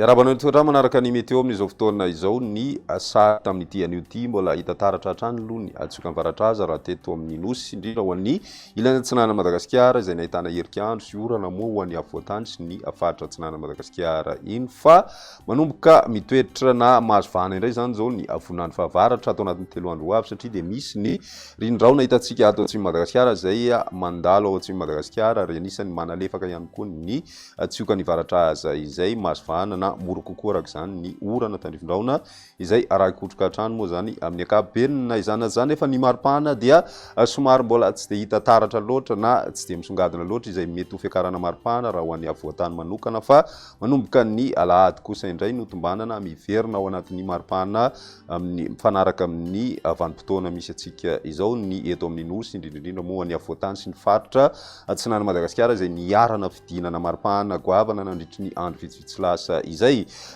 Miarahaba anao tokantrano manaraka ny météo amin'izao fotoana izao. Ny sary tamin'ity anio ity mbola hita taratra hatrany aloha ny tsiokan'ny varatraza raha teto amin'ny Nosy, indrindra ho an'ny ilany atsinanan'i Madagasikara izay nahitana herik'andro sy orana moa ho an'ny afovoan-tany sy ny faritra atsinanan'i Madagasikara iny fa manomboka mitoetra na mahazo vahana indray izany izao ny vonandro fahavaratra ato anatin'ny 3 andro ho avy satria dia misy ny rindraona hitantsika ato atsimon'i Madagasikara izay mandalo ao atsimon'i Madagasikara ary anisan'ny manalefaka ihany koa ny tsiokan'ny varatraza izay mahazo vahana na mora kokoa araka izany ny orana tandrifindraona izay arahi-kotroka hatrany moa izany amin'ny ankapobeny. Na izany na izany nefa ny maripana dia somary mbola tsy dia hita taratra loatra na tsy dia misongadina loatra izay mety ho fiakarana maripana raha ho an'ny afovoan-tany manokana fa manomboka ny alahady kosa indray no tombanana miverina ao anatin'ny maripana amin'ny mifanaraka amin'ny vanim-potoana misy antsika izao ny eto amin'ny Nosy, indrindra indrindra moa ny afovoan-tany sy ny faritra atsinanan'i Madagasikara izay niharana fidinana maripana goavana nandritry ny andro vitsivitsy lasa izay.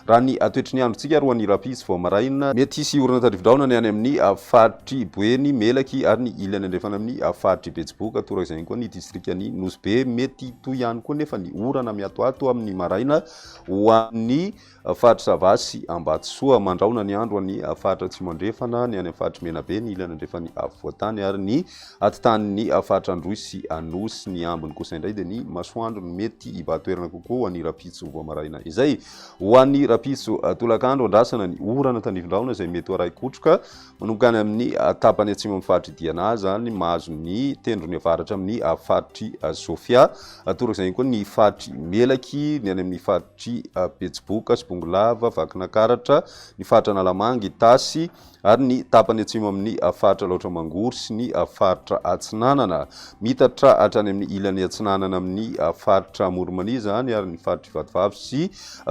Raha ny toetry ny androntsika ary ho an'ny rahampitso vao maraina, mety hisy orana tandrifindrahona ny any amin'ny faritr'i Boeny, Melaky ary ny ilany andrefana amin'ny faritr'i Betsiboka, toraka izay ihany koa ny distrikan'i Nosy Be. Mety hitohy ihany koa nefa ny orana miatoato amin'ny maraina ho an'ny Faritra Sava sy Ambatosoa. Mandrahona ny andro any faritra Atsimo Andrefana, ny any amin'ny faritr'i Menabe, ny ilany andrefan'ny afovoan-tany ary ny atitan'ny faritra Androy sy Anosy. Ny ambiny kosa indray dia ny masoandro no mety hibahan-toerana kokoa ho an'ny rahampitso vao maraina izay. Ho an'ny rahampitso tolakandro, andrasana ny orana tandrifin-drahona izay mety ho arahi-kotroka Manomboka any amin'ny tapany atsimo amin'ny faritr'i Diana izany, mahazo ny tendrony avaratra amin'ny faritr'i Sofia. Toraka izay ihany koa ny faritr'i Melaky, ny any amin'ny faritr'i Betsiboka sy Bongolava, Vakinakaratra, ny faritra Analamanga, Itasy ary ny tapany atsimo amin'ny faritra Alaotra Mangoro sy ny faritra Atsinanana. Miitatra hatrany amin'ny ilany atsinanana amin'ny faritra Amoron'i-Mania izany ary ny faritr'i Vatovavy sy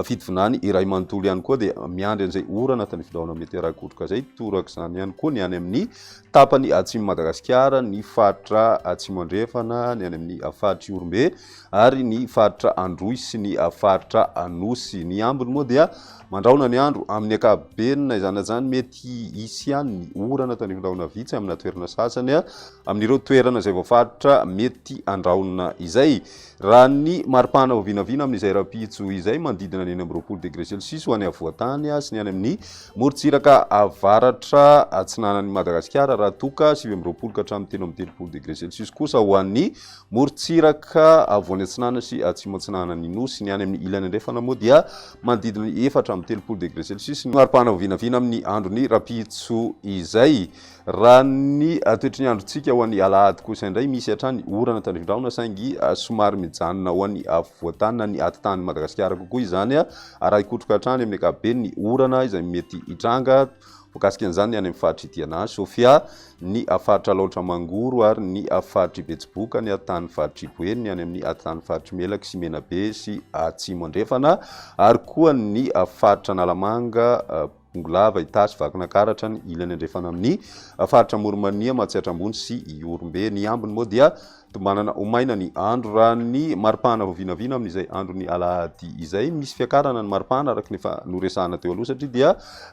Fitovinany iray manontolo ihany koa dia miandry an'izay orana tanifindrahona mety harakotroka izay. Torak'izany ihany koa ny any amin'ny tapany atsimon'i Madagasikara, ny faritra Atsimo Andrefana, ny any amin'ny faritr'i Ihorombe ary ny faritra Androy sy ny faritra Anosy. Ny ambiny moa dia mandrahona ny andro amin'ny ankapobeny na izany na izany mety hisy ihany ny orana tanifindrahona vitsy amina toerana sasany amin'ireo toerana izay voafaritra mety handrahona izay. Raha ny maripana ho vinavina amin'izay rahampitso izay, manodidina ny 26 degre celsius ho any afovoan-tany sy ny any amin'ny morontsiraka avaratra atsinanan'i Madagasikara, raha toa ka 29 ka hatramin'ny 33 degre celsius kosa ho an'ny morontsiraka afovoany atsinanana sy atsimo atsinanan'ny Nosy. Ny any amin'ny ilany andrefana moa dia manodidina ny 34 degre celsius ny maripana ho vinavina amin'ny andron'ny rahampitso izay. Raha ny toetry ny androntsika ho an'ny alahady kosa indray, misy hatrany orana tandrifindrahona saingy somary mijanona ho an'ny afovoan-tany na ny atitanin'i Madagasikara kokoa izany ary hikotroka hatrany amin'ny ankapobeny ny orana izay mety hitranga. Voakasika an'izany ny any amin'ny faritr'i Diana, Sofia, ny faritra Alaotra Mangoro ary ny faritr'i Betsiboka, ny atitanin'ny faritr'i Boeny, ny any amin'ny atitanin'ny faritr'i Melaky sy Menabe sy Atsimo Andrefana ary koa ny faritra Analamanga, Bongolava, Itasy, Vakinankaratra, ny ilany andrefana amin'ny faritra Amoron'i Mania, Matsiatra Ambony sy Ihorombe. Ny ambiny moa dia tombanana ho maina ny andro raha ny maripana vao vinavina amin'izay andron'ny alahady izay. Misy fiakarana ny maripana araka ny efa noresahana teo aloha satria dia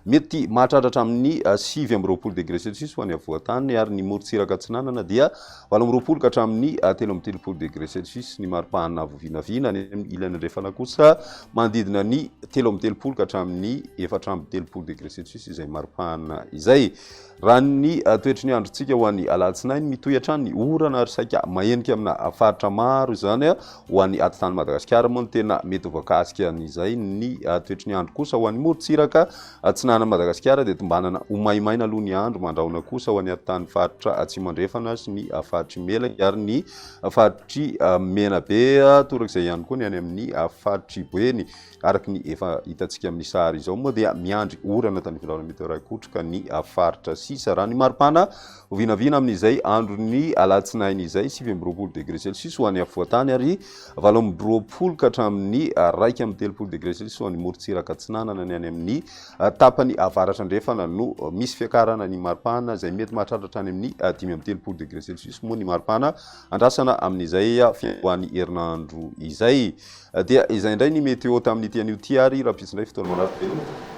mety mahatratra hatramin'ny 29 degré celsius ho an'ny afovoan-tany ary ny morontsiraka atsinanana dia 28 ka hatramin'ny 33 degré celsius ny maripana vao vinavina. Any amin'ny ilany andrefana kosa manodidina ny 33 ka hatramin'ny 34 degré celsius izay maripana izay. Raha ny toetry ny androntsika ho an'ny alatsinainy, mitohy hatrany ny orana ary saika mahenika amina faritra maro izany. Ho an'ny atitany Madagasikara moa no tena mety ho voakasika an'izay. Ny toetry ny andro kosa ho an'ny morontsiraka atsinanan'i Madagasikara dia tombanana ho maimaina aloha ny andro, mandrahona kosa ho an'ny atitany faritra Atsimo Andrefana sy ny faritr'i Melaky ary ny faritr'i Menabe, torak'izay ihany koa ny any amin'ny faritr'i Boeny. Araka ny efa hitantsika amin'ny sary izao moa dia miandry orana tany Vilana Meteora-Kotroka ny faritra sisa. Raha ny maripana ho vinavina amin'izay andron'ny alatsinainy izay, 29 degré celsius ho an'ny afovoan-tany ary 28 ka hatramin'ny 31 degré celsius ho an'ny morontsiraka atsinanana. Ny any amin'ny tapany avaratra andrefana no misy fiakarana ny maripana izay mety mahatratra hatrany amin'ny 35 degré celsius moa ny maripana andrasana amin'izay fiandohan'ny herinandro izay. Dia izay indray ny météo tamin'ity anio ity ary rahampitso indray fotoana manaraka. Veloma.